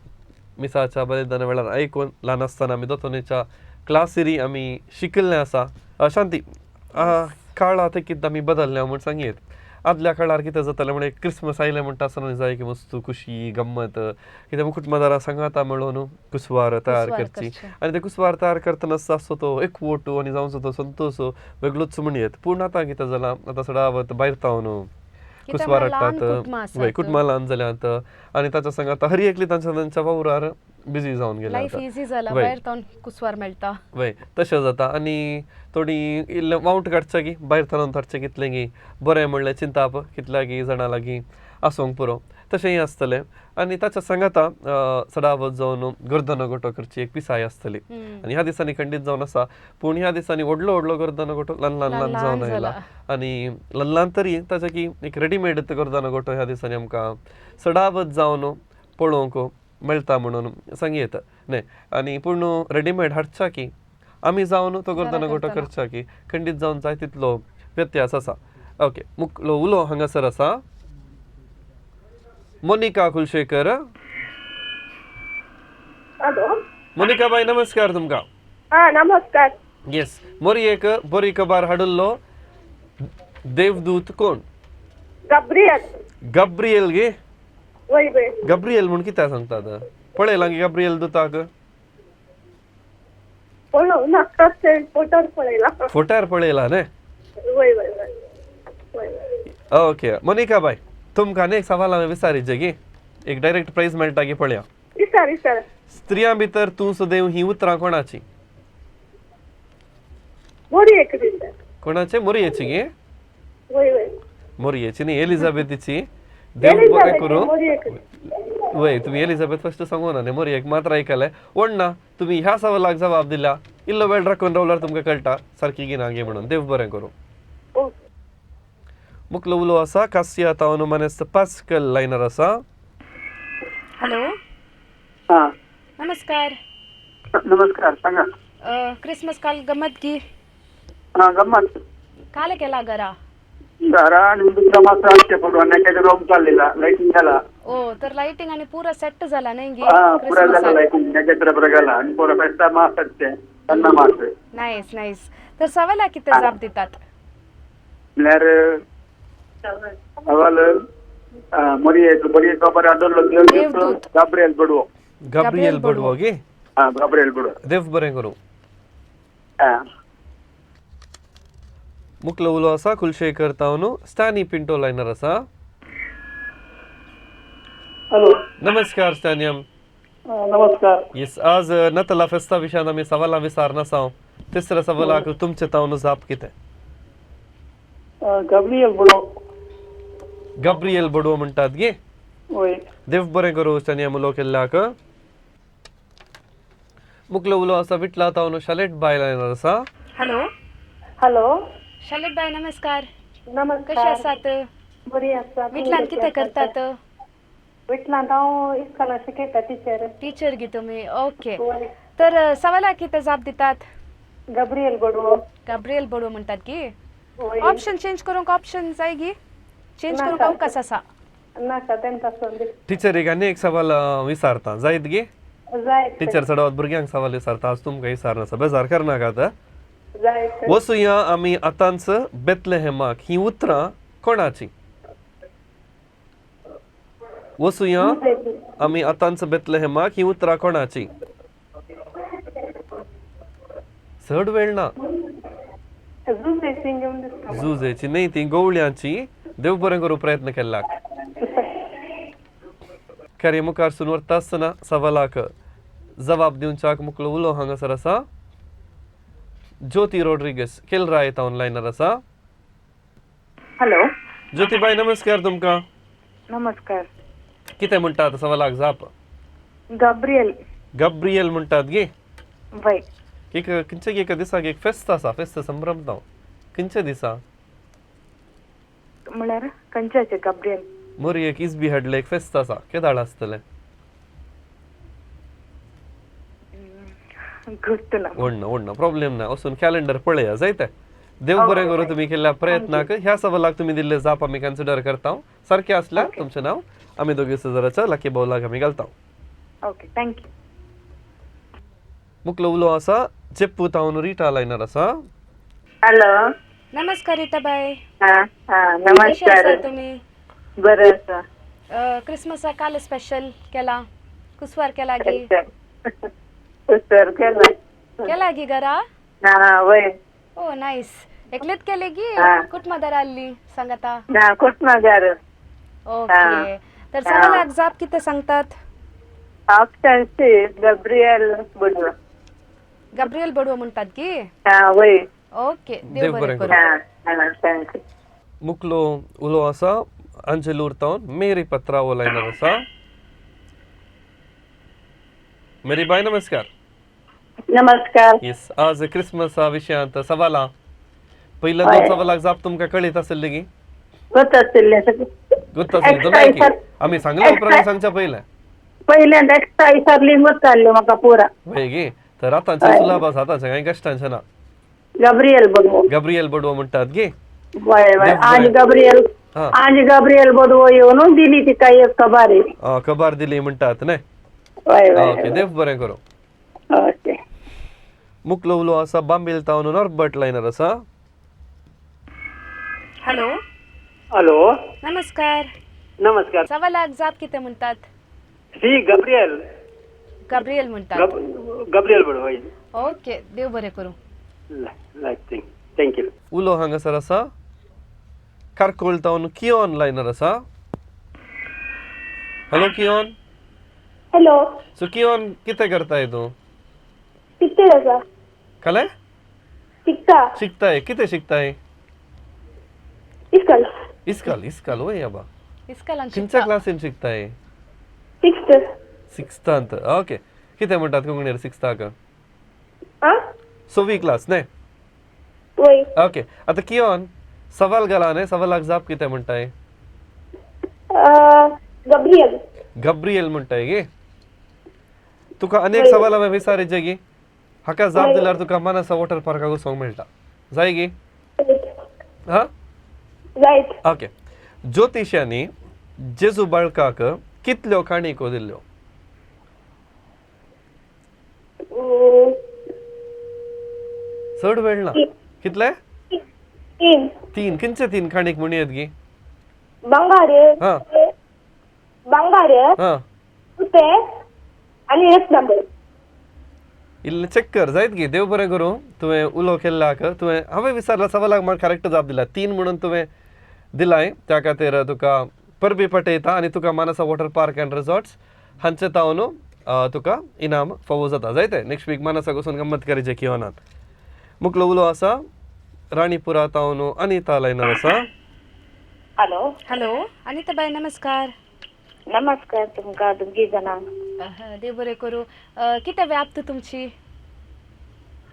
मिसाच्या बलिदाना वेळार आयकून ल्हान आसतना आमी दोतोनीच्या क्लासीरी आमी शिकिल्लें आसा. शांती, काळ आतां कितें आमी बदलल्या म्हूण सांगयत. आदल्या काळार कितें जातालें म्हणजे क्रिसमस आयलें म्हणटा आसतना जाय की मस्त खुशी गम्मत कितें कुटुंबादारां सांगाता मेळून कुसवार तयार करची आनी ते कुसवार तयार करतना आसतो तो एकवोट आनी जावचो तो संतोश वेगळोच म्हणयेत. पूण आतां कितें जालां, आतां सदावत भायर तावन कुसवार हाडटात, वय, कुटुंबां ल्हान जाल्यात आनी ताच्या सांगाता हर एकली तांच्या तांच्या वावरार बिजी जावन गेल्या. लायफ इजी जाला, भायर तावन कुसवार मेळटा. वय, तशें जाता. आनी थोडी इल्लें वावट काडचें की भायर थारावन थारचें कितलें की बरें म्हणलें चिंताप कितल्या की जाणां लागीं आसूंक पुरो, तशेंय आसतलें. आनी ताच्या सांगाता सदावत जावन गर्दन गोटो करची एक पिसाय आसतली आनी ह्या दिसांनी खंडीत जावन आसा. पूण ह्या दिसांनी व्हडलो व्हडलो गर्दन गोटो ल्हान ल्हान ल्हान जावन आयला आनी ल्हान ल्हान तरी ताचे की एक रेडीमेड गर्दन गोटो ह्या दिसांनी आमकां सदावत जावन पळोवंक मेळटा म्हणून सांगयेत न्ही. आनी पूण रेडीमेड हाडच्या की आमी जावन तो गर्दन गोटो करच्या की खंडीत जावन जाय तितलो व्यत्यास आसा. ओके, मुकलो उलो हांगासर आसा मोनिका कुलशेखर. हॅलो मोनिका बाई, नमस्कार तुमकां. हा नमस्कार. येस, मोरयेक बरी खबर हाडिल्लो देवदूत कोण? गाब्रियल. गब्रियल गे? वय वय. गब्रियल म्हूण कित्याक सांगतात? पळयलां गे गब्रियल दुताक? पळोवं नाका, फोटोर पळयला. फोट्यार पळयला न्ही? वय वय वय वय. ओके मोनिका बाय, तुमकां आनी एक सवाल हांवें विचारिचें गे, एक डायरेक्ट प्रायज मेळटा गे पळया. विचार विचार. स्त्रियां भितर तूं सदैव ही उतरां कोणाची? मोरयेक दिता. कोणाचे? मोरयेची गे? वय वय. मोरयेची न्ही, एलिझाबेथीची. देव बरें करूं. वय, तुमी एलिझाबेथ फस्ट सांगू ना न्ही, मोरयेक मात्र आयकलें. ओडना तुमी ह्या सवालाक जबाब दिल्या, इल्लो वेळ राखून रावल्यार तुमकां कळटा सारकी गी ना गे म्हणून. देव बरें करूं. मुखलो उलो आसा कासिया तावन मानेस्त पास्कल लायनर आसा. हॅलो. हा नमस्कार. नमस्कार, सांगा. क्रिसमस काल गमत की? हा गम्मत. काल केला घरा? घरा आणि दुसरा मासा आमच्या फोटो आणि रोम चाललेला लाइटिंग झाला. ओ तर लाइटिंग आणि पुरा सेट झाला नाही गी? हा पुरा झाला लाइटिंग, नक्षत्र बरं आणि पोरा फेस्ता मास असते, सन्ना मास. Nice nice. तर सवाला किती जाप देतात? म्हणल्यार सवाल मोरयेक बरी खबर हाडलो देवदूत गाब्रियल बडवो. गाब्रियल बडवो गे? हा गाब्रियल बडवो. देव बरें करूं. हा मुखलो उलो आसा कुलशेखर तावन स्टॅनी पिंटो लायनर आसा. हॅलो. नमस्कार स्टॅनियम. नमस्कार. येस, आज नतला फेस्ता विशयान आमी सवालां विचारना साव. तिसऱ्या सवालाक तुमचे तावन जाप कितें? गाब्रियल बडवो. गब्रियल बडवो म्हणटात गे? वय. देव बरें करूं स्टॅनियम उलो केल्ल्याक. मुखलो उलो आसा विटला तावन शालेट बाय लायनर आसा. हॅलो. हॅलो. शालेट बाय नमस्कार. नमस्कार. कशी आसात? बरी आसा. विटलान कितें करतात? विटलांत हांव इस्कॉलान शिकयता, टिचर. टिचर गी तुमी? ओके. तर सवाला कितें जाप दितात? गाब्रियल बडवो. गाब्रियल बडवो म्हणटात की? ऑप्शन चेंज करूंक ऑप्शन जाय गी? चेंज करूंक अवकाश आसा? नाका, तेंका आसून. टिचरीक आनी एक सवाल विचारता जायत गे? जाय. टिचर चडवत भुरग्यांक सवाल विचारता, आज तुमकां विचारना आसा, बेजार करनाकात. वसुया आमी आतांच बेतलेहेमाक ही उतरां कोणाची? वसुया आमी आतांच बेतलेहेमाक ही उतरां कोणाची? चड वेळ ना. जुजेची न्ही, ती गवळ्यांची. देव बरें करूं प्रयत्न केल्ल्याक. कार्य मुखार सून व्हरता आसतना सवालाक जबाब दिवच्याक मुखलो उलो हांगासर आसा ज्योती रोड्रिगस केलरा येता ऑनलायनर आसा. हॅलो. ज्योतीबाई नमस्कार तुमकां. नमस्कार. कितें म्हणटात सवालाक जाप? गाब्रियल. गब्रियल म्हणटात गे? वय. एक खंयच्या एका दिसाक एक फेस्त आसा, फेस्त संभ्रमता, खंयच्या दिसा? म्हळ्यार खंयच्याचे गाब्रियल? मोरयेक इजबी हाडले एक फेस्त आसा, केदाळ आसतलें? ओडना ओडना प्रॉब्लेम ना, वचून कॅलेंडर पळया जायते. देव बरें करूं तुमी केल्ल्या प्रयत्नाक. ह्या सवालाक तुमी दिल्ले जाप आमी कन्सिडर करता. सारकें आसल्यार तुमचें नांव आमी दोगी हजाराच्या लकी बावलाक आमी घालता. Okay, thank you. मुखलो उलो आसा चेप्पू तावन रिटा लायनर आसा. हॅलो. नमस्कार रिटा बाय. नमस्कार. तुमी? बरें आसा. क्रिसमसा काल स्पेशल केला? कुसवार केला गी? कुसवार केला. केला गी घरा? हा वय. ओ नायस. एकलेच केले गी कुटुंबादार आल्ली सांगता? ना, कुटुंबादार. ओके. तर सवालाक जाप कितें सांगतात? Option C Gabriel Badvo. Gabriel Badvo म्हणटात की? हा वय. ओके, देव बरें करूं. हा thank you. मुखलो उलो आसा अंजलूर तावन मेरी पत्रावो लायनर आसा. मेरी बाय नमस्कार. नमस्कार. येस, आज क्रिसमसा विशयांत सवालां. पयल्या दोन सवालाक जाप तुमकां कळीत आसली गी? गोत आशिल्लें. गोत आसलें. आमी सांगले उपरांत सांगच्या पयलें. पहिल्यांदा एक्स्ट्रा विसरली चाललो म्हाका पुरा. वय गे? तर आतांचें सुलाभ आसा, आतांचें कांय कश्टांचें ना. गाब्रियल बडवो. गाब्रियल बडवो म्हणटात गे? वय वय. आणि गाब्रियल, आणि गाब्रियल बडवो येवन दिली तिका एक खबर. खबर दिली म्हणटात न्ही? वय वय. ओके, देव बरें करूं. ओके. मुकलो उलो आसा बांबील तावन नॉर्बर्ट लायनर आसा. हॅलो. हॅलो. नमस्कार. नमस्कार. सवालाक जाप कितें म्हणटात? C Gabriel. गाब्रियल म्हणटात. गब्रियल बडो. ओके, देव बरें करूं. Thank you. उलो हांगासर आसा कारकोळ तावन किऑन लायनर आसा. Hello Keon. Hello. So Keon कितें करताय तूं? शिकता आसा. कले शिकता. शिकताय? कितें शिकताय? इस्कॉल. इस्कॉल. इस्कॉल वय आबा. इस्कॉलान खंयच्या शिकता. क्लासीन शिकताय? सिक्स्थ. सिक्स्थांत. ओके, कितें म्हणटात कोंकणीर सिक्स्थाक? आ सवी क्लास न्हय? वय. ओके, आतां किऑन सवाल घाला न्हय, सवालाक जाप कितें म्हणटाय? गब्रियल. गब्रियल म्हणटाय गे. तुका अनेक सवाल हांवें विचारिचे गी, हाका जाप दिल्यार तुका मानसा वॉटर पार्काक वचोंक मेळटा. जाय गी? हा जायत. ओके, ज्योतिशांनी जेजू बाळकाक कितल्यो काणयो दिल्ल्यो? चड वेळ ना. कितले? तीन. तीन. खंयचे तीन काणीक म्हणयत गी? बंगार. हा. बंगार, हा, रुपें आनी रत्नांबर. इल्लें चेक कर जायत गी. देव बरें करूं. तुवें उलो केल्ल्याक, तुवें हांवें विचारला सवालाक म्हाका करेक्ट जाप दिला, तीन म्हणून तुवें दिलाय, त्या खातीर तुका परबी पटयता आनी तुका Manasa water park and resorts हांचे तावन तुका इनाम फावो जाता. जायते नेक्स्ट वीक मानसा वचून गम्मत करीचे किओनान. मुकलो उलो आसा राणीपुरा तावन अनिता लायनर आसा. हॅलो. हॅलो अनिताबाई, नमस्कार. नमस्कार तुमकां दोगी जाणांक. देव बरें करूं. कितें व्याप्त तुमची?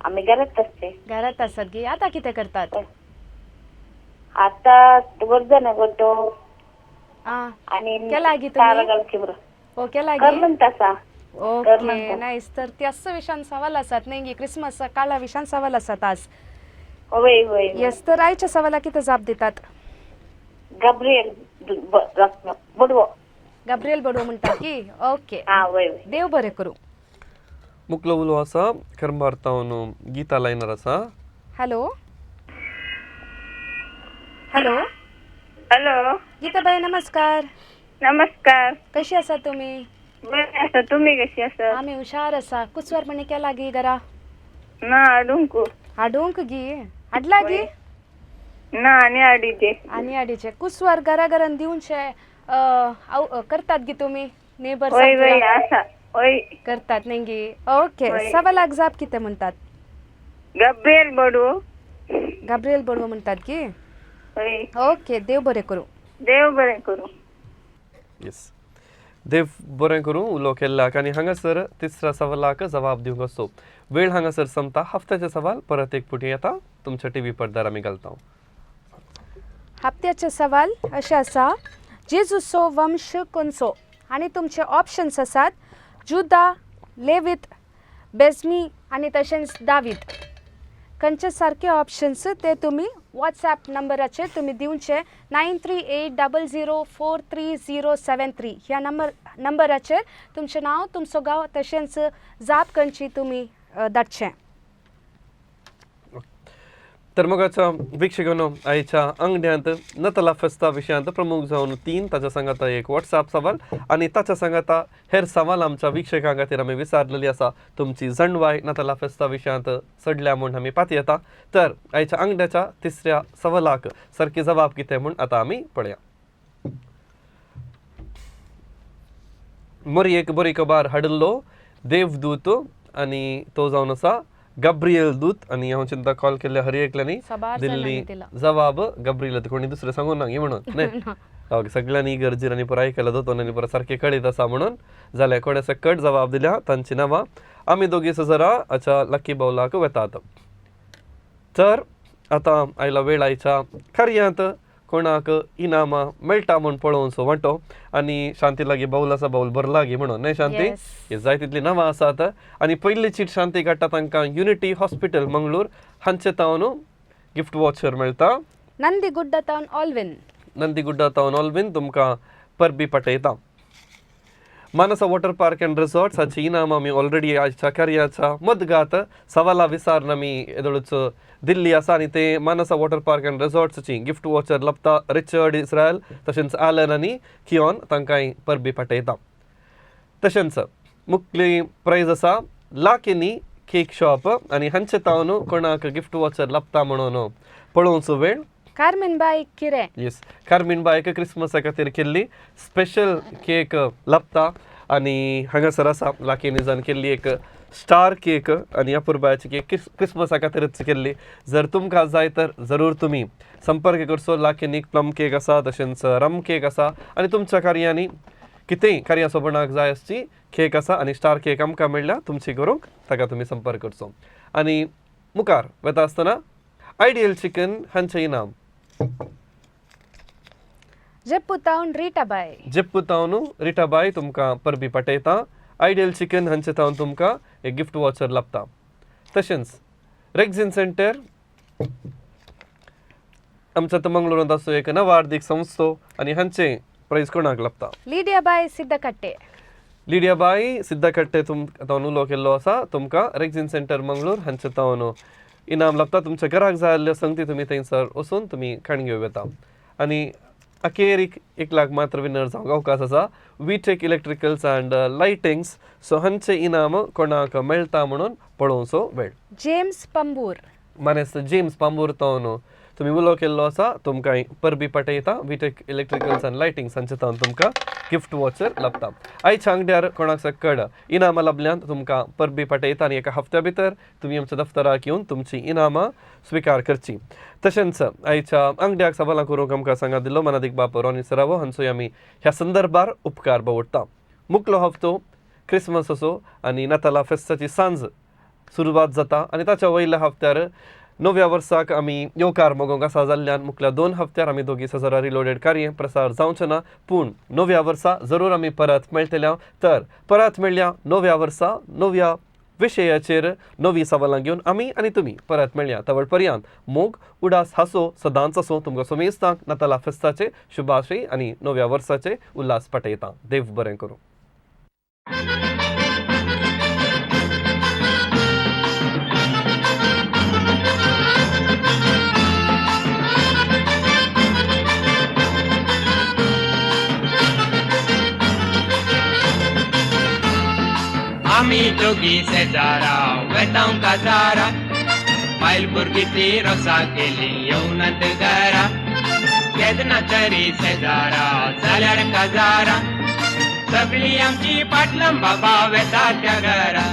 आमी घरात असते. घरात आसात गी. आतां कितें करतात? आता वर्धन गोटो आं आणि केला गी तुमी? तारा घालची बरो. हो केला गी? करमंत आसा. Okay, nice. तर त्याच विशयान सवाल आसात न्ही गी, क्रिसमस काळा विशयान सवाल आसात आज. वय वय. येस, तर आयच्या सवाला कितें जाप दितात? गब्रियल बडवो. गाब्रियल बडवो म्हणटात की. ओके, हा वय वय. देव बरें करूं. मुकलो उलो आसा करंबार तावन गीता लायनर आसा. हॅलो. हॅलो. हॅलो. गीताबाई, नमस्कार. नमस्कार. कशी आसा तुमी? बरें आसा, तुमी कशी आसा? आमी हुशार आसा. कुसवार म्हणी केला गी घरा? ना हाडूंक. हाडूंक गी? हाडला गी? ना आनी हाडीचे. आनी हाडीचे. कुसवार घरा घरान दिवचे करतात गी तुमी नेबर? वय वय आसा वय. करतात न्ही गी. ओके, सवालाक जाप कितें म्हणटात? गब्रियल बडवो. गाब्रियल बडवो म्हणटात गी. वय. ओके, देव बरें करूं. देव बरें करूं. येस, देव बरें करूं उलो केल्ल्याक. आनी हांगासर तिसऱ्या सवालाक जबाब दिवंक आसतो वेळ हांगासर संपता. हफ्त्याचे सवाल परत एक पुटी येता तुमच्या टी व्ही पडद्यार आमी घालता. हप्त्याचे सवाल अशें आसा, जेजूचो वंश खंयचो? आनी तुमचे ऑप्शन्स आसात जुदा, लेवीत, बेजमी आनी तशेंच दावीद. खंयचे सारके ऑप्शन्स ते तुमी वॉट्सएप नंबराचेर तुमी दिवचे 9380043073 ह्या नंबराचेर तुमचें नांव, तुमचो गांव तशेंच जाप खंयची तुमी धाडचें. तर मोगाच्या वीक्षकांनो, आयच्या अंगड्यांत नतला फेस्ता विशयांत प्रमुख जावन तीन ताच्या सांगाता एक व्हॉट्सएप सवाल आनी ताच्या सांगाता हेर सवाल आमच्या वीक्षकां खातीर आमी विचारलेली आसा. तुमची जणवाय नतला फेस्ता विशयांत सडल्या म्हूण आमी पातयेता. तर आयच्या अंगड्याच्या तिसऱ्या सवालाक सारकी जबाब कितें म्हूण आतां आमी पळया. मोरयेक बरी खबर हाडिल्लो देवदूत आनी तो जावन आसा गब्रियल दूत. आनी हांव चिंता कॉल केल्ल्या हर एकल्यांनी साबार दिल्ली जाणांनी दिला. जबाब गब्रियल, कोणी दुसरें सांगूं ना म्हणून न्हय. ओके, सगळ्यांनी गरजेर आनी पुराय केला दोतोरांनी पुराय सारकें कळीत आसा म्हणून जाल्यार कोणें सकट जबाब दिल्या तांची नांवां आमी दोगी सजरा आच्या लकी बावलाक वेतात. तर आतां आयला वेळ आयच्या कार्यांत कोणाक इनामां मेळटा म्हूण पळोवचो वांटो. आनी शांती लागीं बावल आसा, बावल भरला गी म्हणून न्हय शांती? Yes. जाय तितलीं नांवां आसात. आनी पयली चीट शांती काडटा तांकां युनिटी हॉस्पिटल मंगळूर हांचे तावन गिफ्ट वॉचर मेळटा. नंदीगुड्डा तावन ऑलविन. नंदीगुड्डा तावन ऑलविन तुमकां परबी पाठयता. Manasa water park and resorts हाची इनाम आमी ऑलरेडी आयच्या कार्याच्या मदगात सवाला विसार आमी येदोळच दिल्ली आसा आनी ते मानसा वॉटर पार्क अँड रिसॉर्ट्सची गिफ्ट वॉचर लपता रिचर्ड इस्रायल तशेंच आलन आनी किऑन तांकांय परबी पाठयता. तशेंच मुखली प्रायज आसा लाकिनी केक शॉप आनी हांचे तावन कोणाक गिफ्ट वॉचर लपता म्हणून पळोवचो वेळ. कार्मेन बाय किरें? येस, कार्मीन बायक क्रिसमसा खातीर केल्ली स्पेशल केक लपता आनी हांगासर आसा लाकिनीजान केल्ली एक स्टार केक आनी अपुरबायाची केक क्रिसमसा खातीरच केल्ली. जर तुमकां जाय तर जरूर तुमी संपर्क करचो. लाकिनीक प्लम केक आसा, तशेंच रम केक आसा आनी तुमच्या कार्यांनी कितेंय कार्या सोबणाक जाय आसची केक आसा आनी स्टार केक आमकां मेळ्ळ्या तुमची करूंक ताका तुमी संपर्क करचो. आनी मुखार वता आसतना आयडियल चिकन हांचें इनाम जेप्पू तावन रिटाबाय. जेप्पू तावन रिटाबाय तुमकां परबी पाठयता. आयडियल चिकन हांचे तावन तुमकां एक गिफ्ट वॉचर लाबता. तशेंच रेग्झीन सेंटर आमच्या आतां मंगळुरांत आसो एक नवार्दीक संस्थो आनी हांचें प्रायज कोणाक लाबता? लिडियाबाय सिद्धकट्टे. लिडियाबाय सिद्धकट्टे तावन उलो केल्लो आसा. तुमकां रेग्झीन सेंटर मंगळूर हांचे तावन इनाम लाबता. तुमच्या घराक जाय आसल्यो संगती तुमी थंयसर वचून तुमी खाण घेवं येता. आनी अखेर 1 लाख मात्र विनर जावंक अवकाश आसा VTech electricals and lightings. So हांचे इनाम कोणाक मेळटा म्हणून पळोवचो वेळ. जेम्स पंबूर. मानेस्त जेम्स पांबूर तावन तुमी उलो केल्लो आसा. तुमकां परबी पाठयता. वीटेक इलेक्ट्रिकल्स अँड लायटिंग्स हांचे तावन तुमकां गिफ्ट वॉचर लाबता. आयच्या आंगड्यार कोणाक सकड इनामां लाबल्यांत तुमकां परबी पाठयता आनी एका हफ्त्या भितर तुमी आमच्या दफ्तराक येवन तुमची इनामां स्विकार करची. तशेंच आयच्या आंगड्याक सवालां करूंक आमकां सांगात दिल्लो मनादीक बाप रॉनी सरावो हांचोय आमी ह्या संदर्भार उपकार बावडटा. मुकलो हफ्तो क्रिसमस असो आनी नाताला फेस्ताची सांज सुरवात जाता आनी ताच्या वयल्या हफ्त्यार नव्या वर्साक आमी येवकार मोगोंक आसा जाल्ल्यान मुखल्या 2 हफ्त्यार आमी दोगी सजरा रिलोडेड कार्य प्रसार जावचें ना, पूण नव्या वर्सा जरूर आमी परत मेळटल्या. तर परत मेळ्या नव्या वर्सा नव्या विशयाचेर नवी सवालां घेवन आमी आनी तुमी परत मेळया. तवळ पर्यंत मोग उडास हांसो सदांच आसूं. तुमकां सोमेस्तांक नाताला फेस्ताचे शुभाशय आनी नव्या वर्साचे उल्हास पाठयता. देव बरें करूं. आमी दोगी शेजारा वेतांव काजारा, बायल भुरगीं ती रोसा केली येवनात घरा, केन्ना तरी शेजारा जाल्यार काजारा, सगळीं आमची पाटलां बाबा वेता त्या घरा.